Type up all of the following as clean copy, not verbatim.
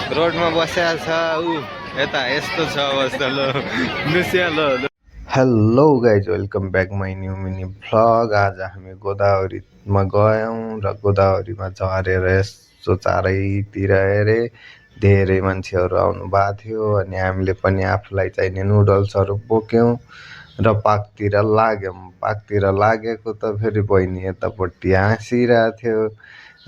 रोडमा बसेको छ ऊ यता यस्तो छ अवस्था ल लुसिया ल hello guys welcome back my new mini vlog. आज हामी गोदावरीमा गयौँ र गोदावरीमा झरेर यसो चारैतिर हेरे धेरै मान्छेहरू आउनु भएको थियो अनि हामीले पनि आफूलाई चाहिने नुडल्सहरू बोक्यौँ र पार्कतिर लाग्यौँ। पार्कतिर लागेको त फेरि बहिनी यतापट्टि हाँसिरहेको थियो,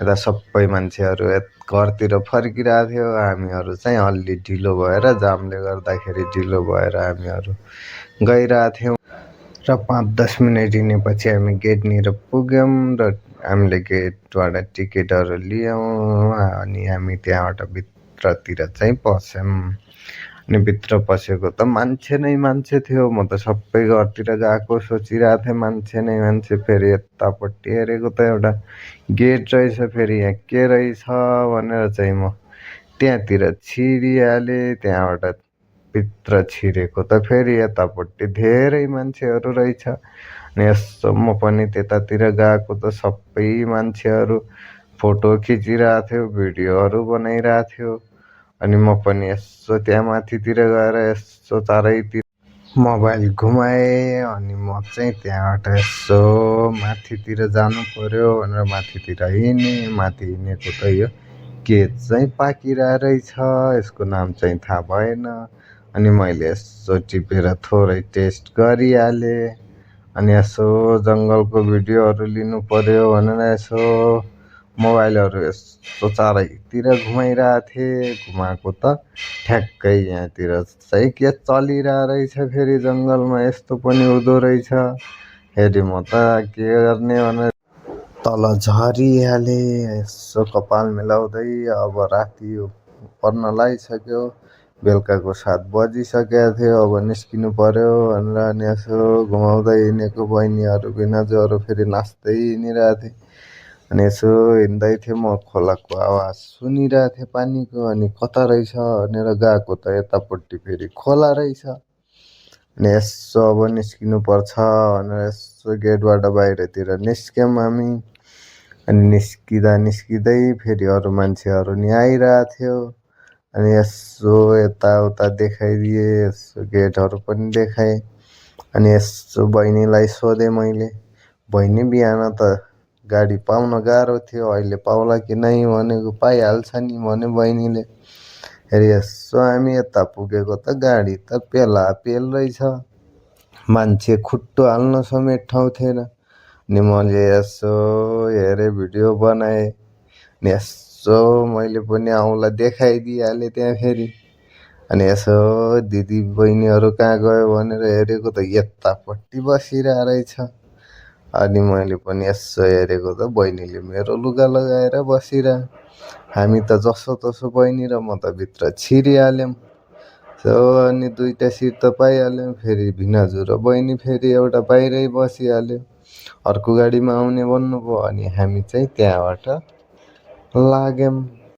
यता सबै मान्छेहरू घरतिर फर्किरहेको थियो। हामीहरू चाहिँ अलि ढिलो भएर जामले गर्दाखेरि ढिलो भएर हामीहरू गइरहेको थियौँ र 5-10 मिनट हिँडेपछि हामी गेटनिर पुग्यौँ र हामीले गेटबाट टिकटहरू लियौँ अनि हामी त्यहाँबाट भित्रतिर चाहिँ पस्यौँ। अनि भित्र पसेको त मान्छे नै मान्छे थियो। म त सबै घरतिर गएको सोचिरहेको थिएँ मान्छे नै मान्छे। फेरि यतापट्टि हेरेको त एउटा गेट रहेछ, फेरि यहाँ के रहेछ भनेर चाहिँ म त्यहाँतिर छिरिहालेँ। त्यहाँबाट भित्र छिरेको त फेरि यतापट्टि धेरै मान्छेहरू रहेछ। अनि यसो म पनि त्यतातिर गएको त सबै मान्छेहरू फोटो खिचिरहेको थियो, भिडियोहरू बनाइरहेको थियो। अनि म पनि यसो त्यहाँ माथितिर गएर यसो चारैतिर मोबाइल घुमाएँ। अनि म चाहिँ त्यहाँबाट यसो माथितिर जानु पर्यो भनेर माथितिर हिँडेँ। माथि हिँडेको त यो केक चाहिँ पाकिरहेको रहेछ, यसको नाम चाहिँ थाहा भएन। अनि मैले यसो टिपेर थोरै टेस्ट गरिहालेँ। अनि यसो जङ्गलको भिडियोहरू लिनु पर्यो भनेर यसो मोबाइलहरू यसो चारैतिर घुमाइरहेको थिएँ। घुमाएको त ठ्याक्कै यहाँतिर चाहिँ के चलिरहेको रहेछ, फेरि जङ्गलमा यस्तो पनि हुँदो रहेछ। हेरी म त के गर्ने भनेर तल झरिहालेँ। यसो कपाल मिलाउँदै अब राति पर्न लागिसक्यो, बेलुकाको 7 बजिसकेको थियो। अब निस्किनु पर्यो भनेर अनि यसो घुमाउँदै हिँडेको बहिनीहरू भिनाजुहरू फेरि नाच्दै हिँडिरहेको थिएँ। अनि यसो हिँड्दै थिएँ म, खोलाको आवाज सुनिरहेको थिएँ पानीको। अनि कता रहेछ भनेर गएको त यतापट्टि फेरि खोला रहेछ। अनि यसो अब निस्किनु पर्छ भनेर यसो गेटबाट बाहिरतिर निस्क्यौँ हामी। अनि निस्किँदै फेरि अरू मान्छेहरू नि आइरहेको थियो। अनि यसो यताउता देखाइदिएँ, यसो गेटहरू पनि देखाएँ। अनि यसो बहिनीलाई सोधेँ मैले, बहिनी बिहान त गाडी पाउन गाह्रो थियो, अहिले पाउला कि नै भनेको। पाइहाल्छ नि भन्यो बहिनीले। फेरि यसो हामी यता पुगेको त गाडी त पेलापेल रहेछ, मान्छे खुट्टो हाल्न समेत ठाउँ थिएन। अनि मैले यसो हेरेँ, भिडियो बनाएँ। अनि यसो मैले पनि आउँला देखाइदिइहालेँ त्यहाँ फेरि। अनि यसो दिदी बहिनीहरू कहाँ गयो भनेर हेरेको त यतापट्टि बसिरहेको रहेछ। अनि मैले पनि यसो हेरेको त बहिनीले मेरो लुगा लगाएर बसिरह। हामी त जसो तसो बहिनी र म त भित्र छिरिहाल्यौँ। अनि 2टा सिट त पाइहाल्यौँ। फेरि भिनाजु र बहिनी फेरि एउटा बाहिरै बसिहाल्यो, अर्को गाडीमा आउने भन्नुभयो। अनि हामी चाहिँ त्यहाँबाट लाग्यौँ।